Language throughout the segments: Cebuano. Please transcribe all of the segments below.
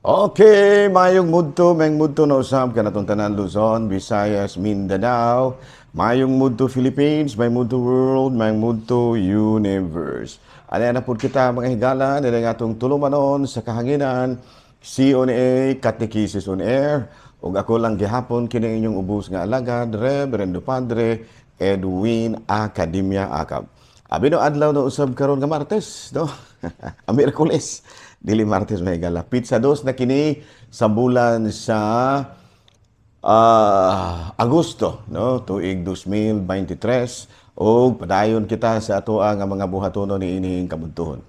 Okay, mayong mudto na usab kanatong tanan Luzon, Visayas, Mindanao, mayong mudto Philippines, mayong mudto world, mayong mudto universe. Ano na pud kita, mga higala, nila nga atong tulumanon sa kahanginan, CONA, Catechesis on Air, ug ako lang gihapon kini inyong ubos nga alagad, Reverendo Padre Edwin Academia Acab. Abi no, adlaw na usab karon nga Martes, no? Ang Miyerkules. Dili Martes, mga higala. Petsa 2 na kini sa bulan sa Agosto, no? Tuig 2023 ug padayon kita sa atoa nga mga buhatonon ni ining kabuntuhon.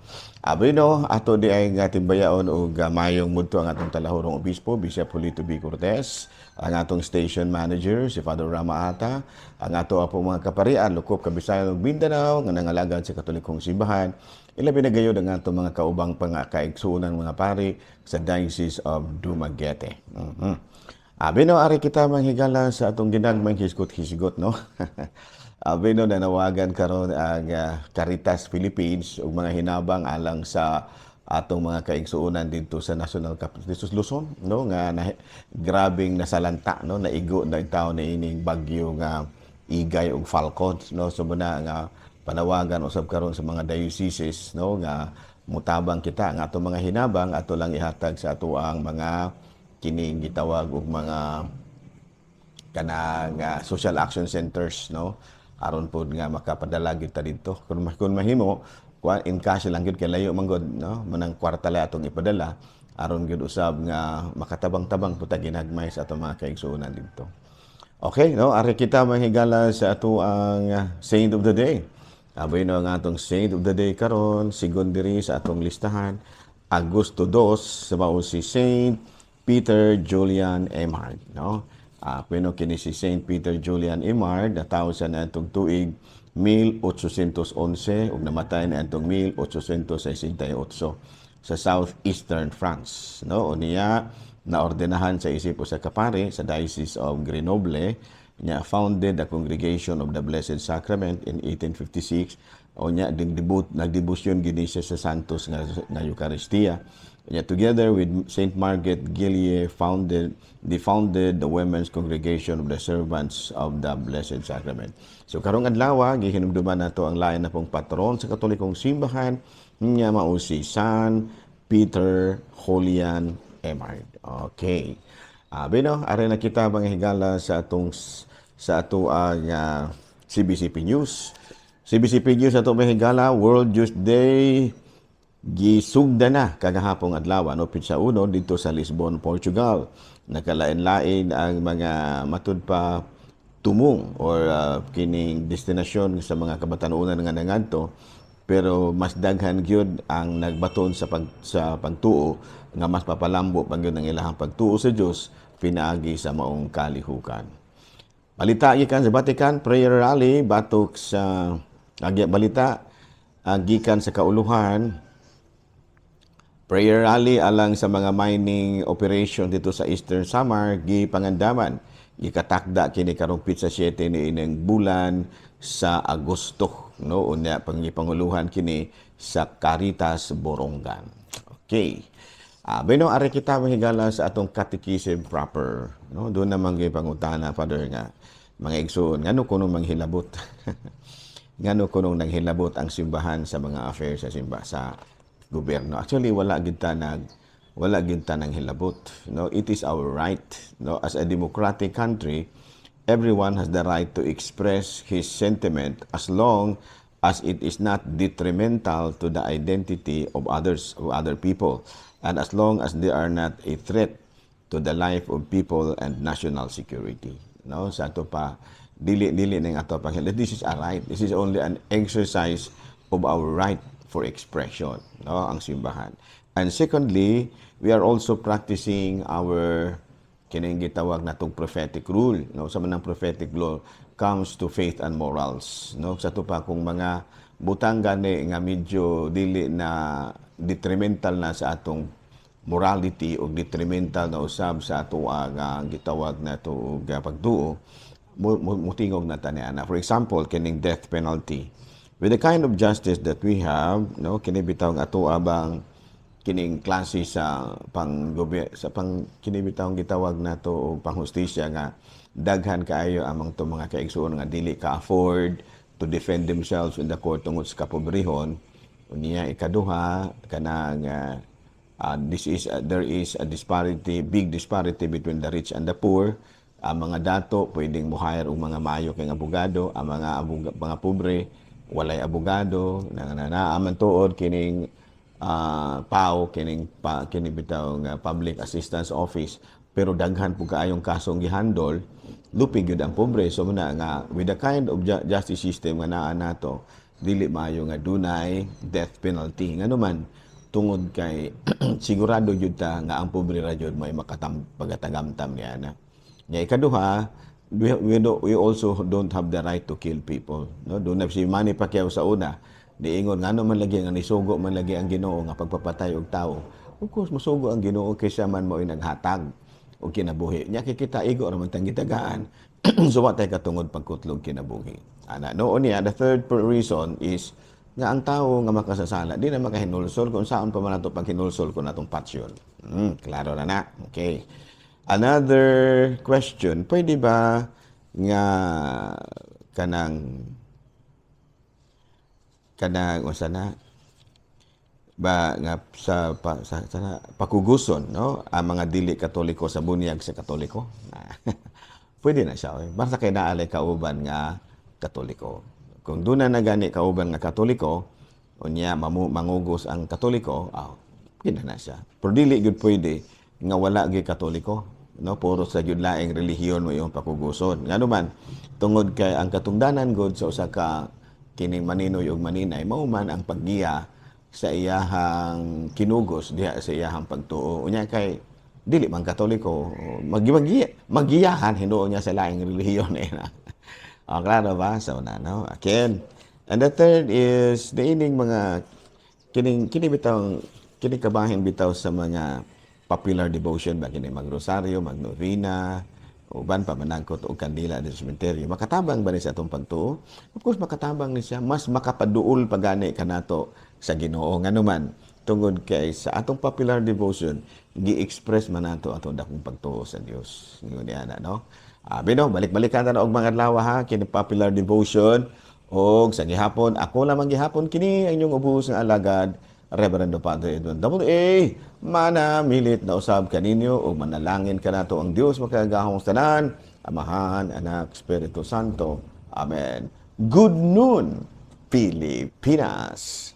Abi no, ato di ay nga timbayaon og mayong mudto ang atong talahurong obispo, Bishop Julito B. Cortez, ang atong station manager si Father Rama Ata, ang ato apo mga kaparian lukop Kabisayan ug Mindanao nga nangalagad sa Katolikong Simbahan. Ilabi na gayud ang atong mga kaubang pangakaigsuonan mga pari sa Diocese of Dumaguete. Abi no, ari kita, manghigala, sa atong ginagmay hisgot-hisgot, no? Abi no, nanawagan karon ang Caritas Philippines ug mga hinabang alang sa atong mga kaigsuonan dito sa National Capital dito sa Luzon, no, nga na, grabing nasalanta, no, naigo na tawo na ining bagyo nga Igay ug Falcon, no? So muna nga panawagan usab karon sa mga dioceses, no, nga mutabang kita nga atong mga hinabang ato lang ihatag sa atoang mga kining gitawag og mga kanang social action centers, no, aron pod nga makapadala gyud ta didto. Kung mahimo, kuan, in cash lang gyud kay layo man gud, no, manang kwarta lang atong ipadala aron gyud usab nga makatabang-tabang pud ta ginagmay sa atong mga kaigsuonan didto. Okay, no, ari kita, mga higala, sa ato ang saint of the day. Aboy no, ang atong saint of the day karon sigon diri sa atong listahan, Agosto 2, sa mao si Saint Peter Julian Eymard, no? Pero kini si Saint Peter Julian Eymard, natawo siya na itong tuig 1811 ug namatay na itong 1868 sa southeastern France, no? Unya naordenahan sa isip usa ka pare sa Diocese of Grenoble. Niya founded the Congregation of the Blessed Sacrament in 1856. Unya debut nagdebosyon gini siya sa Santos nga Eucharistia. Niya together with Saint Margaret Gillier founded they founded the Women's Congregation of the Servants of the Blessed Sacrament. So karong adlaw, gihinumduman nato ang lain na pong patron sa Katolikong Simbahan nga mao si San Peter Julian Eymard. Okay. Bino, ari na kita, mga higala, sa ato ang CBCP News. CBCP News ato, mga higala, World Youth Day gisugda na kagahapong adlaw, no, petsa 1, dito sa Lisbon, Portugal. Nakalain-lain ang mga matud pa tumong or kining destinasyon sa mga kabatanunan nga nangadto, pero mas daghan gyud ang nagbaton sa pagtuo nga mas papalambo pa gyud ang ilahang pagtuo sa Dios pinaagi sa maong kalihukan. Balita gikan sa Vatican, prayer rally batok sa agi balita gikan sa kauluhan, prayer rally alang sa mga mining operation dito sa Eastern Samar gipangandaman. Gikatakda kini karong petsa 7 ni ining bulan sa Agosto, no? Unya pangipanguluhan kini sa Caritas Borongan. Okay. Bueno, ari kita, mahigala, sa atong catechism proper, no? Doon naman gipangutana, Father, nga mga igsoon, ngano kuno manghilabot? Ngano kuno nanghilabot ang simbahan sa mga affairs sa simba sa gobyerno? Actually, wala gyud ta nang hilabot, no? It is our right, no? As a democratic country, everyone has the right to express his sentiment as long as it is not detrimental to the identity of others, of other people, and as long as they are not a threat to the life of people and national security, no? Sa ato pa, dili dili ning ato pa, this is a right. This is only an exercise of our right for expression, no, ang simbahan. And secondly, we are also practicing our kining gitawag natong prophetic rule, no? Sa manang prophetic law comes to faith and morals, no? Sa ato pa, kung mga butang gani nga medyo dili na detrimental na sa atong morality o detrimental na usab sa ato nga gitawag na to og pagtuo, mutingog na ta niana. For example, kining death penalty, with the kind of justice that we have, no, kini bitaw nga ato abang Kining klase sa pang sa pang kini bitawng gitawag nato og panghustisya nga daghan kaayo among to mga kaigsuon nga dili ka afford to defend themselves in the court tungod sa kapobrehon. Unya ikaduha, kanang this is there is a disparity, big disparity between the rich and the poor. Ang mga dato pwedeng mo hire og mga maayo kay abogado, ang mga pobre walay abogado. Na na man tuod kining PAO, kining pa, kini bitaw nga Public Assistance Office, pero daghan pud kaayong kasong gihandle, lupi gyud ang pobre. So muna nga with the kind of justice system nga naa nato, dili maayo nga dunay death penalty, ngano man tungod kay sigurado gyud ta nga ang pobre ra gyud may makatam pagatagamtam niya na. Nya ikaduha, we also don't have the right to kill people, no? Doon na si Manny Pacquiao sa una niingon, ngano man lagi nga nisugo man lagi ang Ginoo nga pagpapatay og tawo? Of course mosugo ang Ginoo kay siya man mo'y naghatag og kinabuhi. Nya kay kita igo ra man tang gitagaan, so wa tay katungod pagkutlog kinabuhi ana, no? Unya the third reason is nga ang tawo nga makasasala di na makahinulsol kung saan pa man ato paghinulsol kung atong patyon. Klaro na na. Okay. Another question, pwede ba nga kanang kanang unsa na ba nga sa pa, sa pakuguson, no, ang mga dili Katoliko sa bunyag sa Katoliko? Pwede na siya, oy. Basta kay naa lay kauban nga Katoliko. Kung doon na gani kauban nga Katoliko, unya mangugos ang Katoliko, pwede na siya. Pero dili gyud pwede nga wala gyud Katoliko, no, puro sa gyud laing relihiyon mo iyong pakuguson. Ngano man tungod kay ang katungdanan gud sa usa ka kining maninoy ug maninay mao man ang paggiya sa iyahang kinugos diha sa iyahang pagtuo. Unya kay dili man Katoliko, magigiyahan magiyahan hinuon niya sa laing relihiyon eh na. Oh, klaro ba? So na, no? Again. And the third is the ining mga kining kini bitaw, kini kabahin bitaw sa mga popular devotion ba, kini magrosaryo, magnovena, uban pa managkot og kandila di sa sementeryo. Makatabang ba ni sa atong pagtuo? Of course makatabang ni siya, mas makapaduol pa gani kanato sa Ginoo, ngano man tungod kay sa atong popular devotion gi-express man nato atong dakong pagtuo sa Dios. Ingon niya na, no? Bino, balik-balikan ta na og mga adlaw ha, kini popular devotion og sa gihapon ako lamang gihapon kini ang inyong ubos nga alagad, Reverendo Padre Edwin Double A, manamilit na usab kaninyo ug manalangin kanato ang Dios makagagahom tanan, Amahan, Anak, Espiritu Santo. Amen. Good noon, Pilipinas.